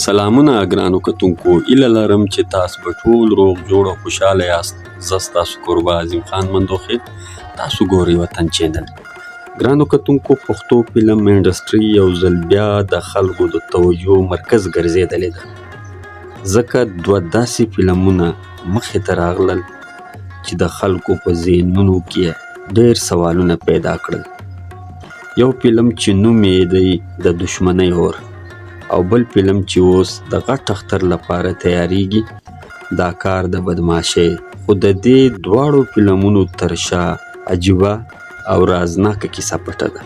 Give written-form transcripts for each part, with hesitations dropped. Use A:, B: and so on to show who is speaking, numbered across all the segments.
A: سلامونه ګرانو کتونکو، هیله لرم چې تاسو به ټول روغ جوړ او خوشحاله یاست. زه ستاسو کوربه عظیم خان مندوخیل، تاسو ګورئ وطن چینل. ګرانو کتونکو، پښتو فلم انډسټري یو ځل بیا د خلکو د توجه مرکز ګرځېدلې ده، ځکه دوه داسې فلمونه مخې ته راغلل چې د خلکو په ذهنونو کې ډېر سوالونه پیدا کړل. یو فلم چې نوم یې دی د دښمنۍ اور، او بل فلم چې اوس د غټ اختر لپاره تیاریږي، دا کار د بدمعاشۍ. خو د دې دواړو فلمونو تر شا عجیبه او رازناکه کیسه پټه ده.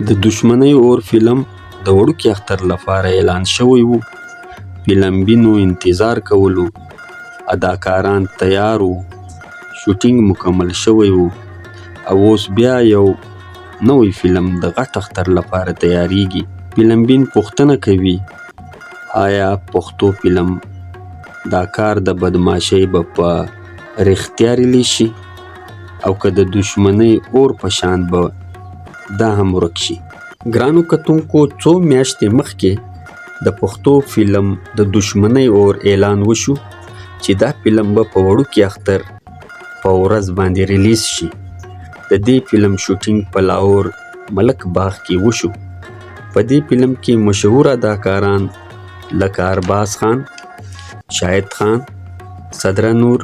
A: د دښمنۍ اور فلم د وړوکي اختر لپاره اعلان شوی و. فلمبینو انتظار کولو، اداکاران تیار وو، شوټینګ مکمل شوی و، او اوس بیا یو نوی فلم د غټ اختر لپاره تیاریږي. فلمبین پوښتنه کوي، آیا پښتو فلم دا کار د بدمعاشۍ به په رښتیا ریلیز شي، او که د دښمنۍ اور په شان به دا هم ورک شي؟ ګرانو کتونکو، څو میاشتې مخکې د پښتو فلم د دښمنۍ اور اعلان وشو چې دا فلم به په وړوکي اختر په ورځ باندې ریلیز شي. د دې فلم شوټینګ په لاهور ملک باغ کې وشو. په دې فلم کې مشهور اداکاران لکه ارباز خان، شاهد خان، صدره نور،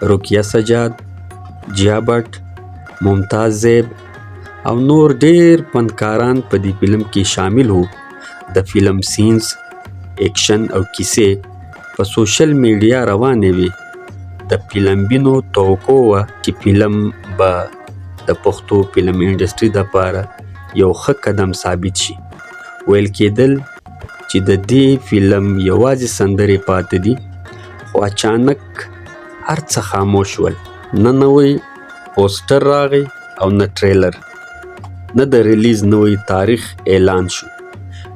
A: رقیه سجاد، جیا بټ، ممتاز زیب او نور ډېر فنکاران په دې فلم کې شامل وو. د فلم سینز، اکشن او کیسې په سوشل میډیا روانې وې. د فلمبینو توقع وه چې فلم به د پښتو فلم انډسټري دپاره یو ښه قدم ثابت شي. ویل کېدل چې د دې فلم یوازې سندرې پاتې دي، خو اچانک هر څه خاموش شول. نه نوی پوسټر راغی او نه ټریلر، نه د ریلیز نوی تاریخ اعلان شو.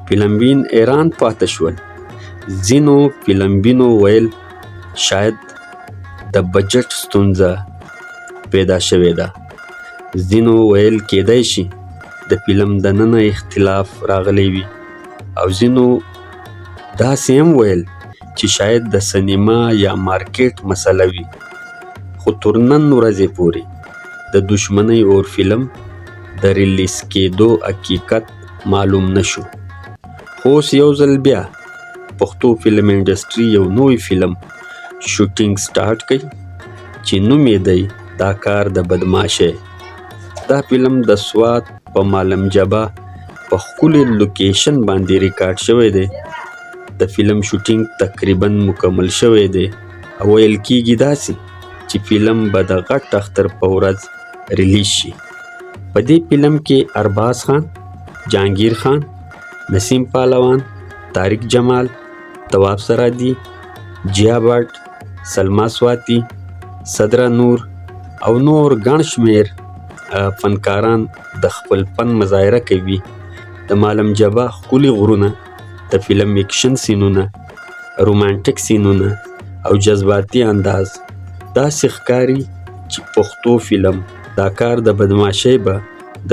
A: فلمبین حیران پاتې شول. ځینو فلمبینو ویل شاید د بجټ ستونزه پیدا شوې ده، ځینو ویل کېدای شي د فلم دننه اختلاف راغلی وي، او ځینو داسې هم ویل چې شاید د سینما یا مارکیټ مسله وي. خو تر نن ورځې پورې د دښمنۍ اور فلم د ریلیز کېدو حقیقت معلوم نه شو. خو اوس یو ځل بیا پښتو فلم انډسټري یو نوی فلم شوټینګ سټارټ کړ چې نوم یې دی دا کار د بدمعاشۍ. دا فلم د سوات په مالم جبه په ښکلي لوکیشن باندې ریکارډ شوی دی. د فلم شوټینګ تقریبا مکمل شوی دی او ویل کیږي داسې چې فلم به د غټ اختر په ورځ ریلیز شي. په دې فلم کې ارباز خان، جهانګیر خان، نسیم پهلوان، طارق جمال، تواب سرحدي، جیا بټ، سلما سواتي، صدره نور او نور ګڼ شمېر فنکاران د خپل فن مظاهره کوي. د مالم جبه ښکلي غرونه، د فلم اکشن سینونه، رومانټک سینونه او جذباتي انداز داسې ښکاري چې پښتو فلم دا کار د بدمعاشۍ به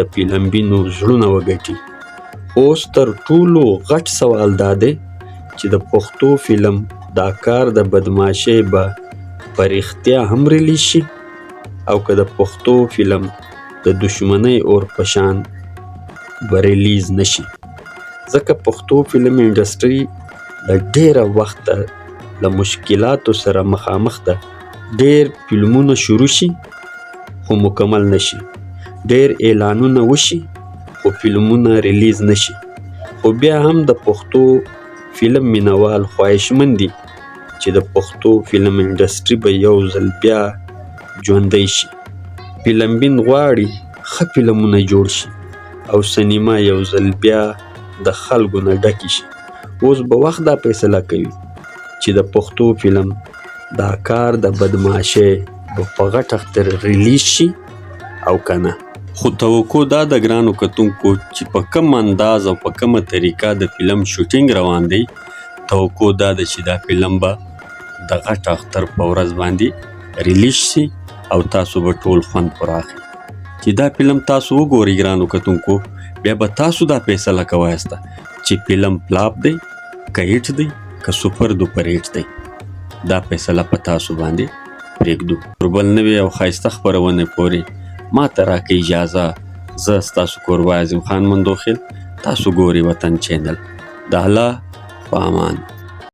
A: د فلمبینو زړونه وګټي. خو اوس تر ټولو غټ سوال دا دی چې د پښتو فلم دا کار د بدمعاشۍ به په رښتیا هم ریلیز شي، او که د پښتو فلم د دښمنۍ اور په شان به ریلیز نه شي؟ ځکه پښتو فلم انډسټري له ډېره وخته له مشکلاتو سره مخامخ ده. ډېر فلمونه شروع شي خو مکمل نه شي، ډېر اعلانونه وشي خو فلمونه ریلیز نه شي. خو بیا هم د پښتو فلم مینوال خواهشمند دي چې د پښتو فلم انډسټري به یو ځل بیا ژوندۍ شي. فلمبین غواړي ښه فلمونه جوړ شي او سینما یو ځل بیا د خلکو نه ډکې شي. اوس به وخت دا فیصله کوي چې د پښتو فلم دا کار د بدمعاشۍ به په غټ اختر ریلیز شي او که نه. خو توقع دا د ګرانو کتونکو چې په کوم انداز او په کومه طریقه د فلم شوټینګ روان دی، توقع دا ده چې دا فلم به د غټ اختر په ورځ باندې ریلیز شي او تاسو به ټول خوند پر اخلي. چې دا فلم تاسو وګورئ ګرانو کتونکو، بیا به تاسو دا فیصله کوئ چې فلم فلاپ دی که هیټ دی. که سوپر دوپر هیټ دی؟ دا فیصله په تاسو باندې پرېږدو. تر بل نوې او ښایسته خپرونې پورې ما ته راکړئ اجازه. زه ستاسو کوربه عظیم خان مندوخیل، تاسو ګورئ وطن چینل. د الله په امان.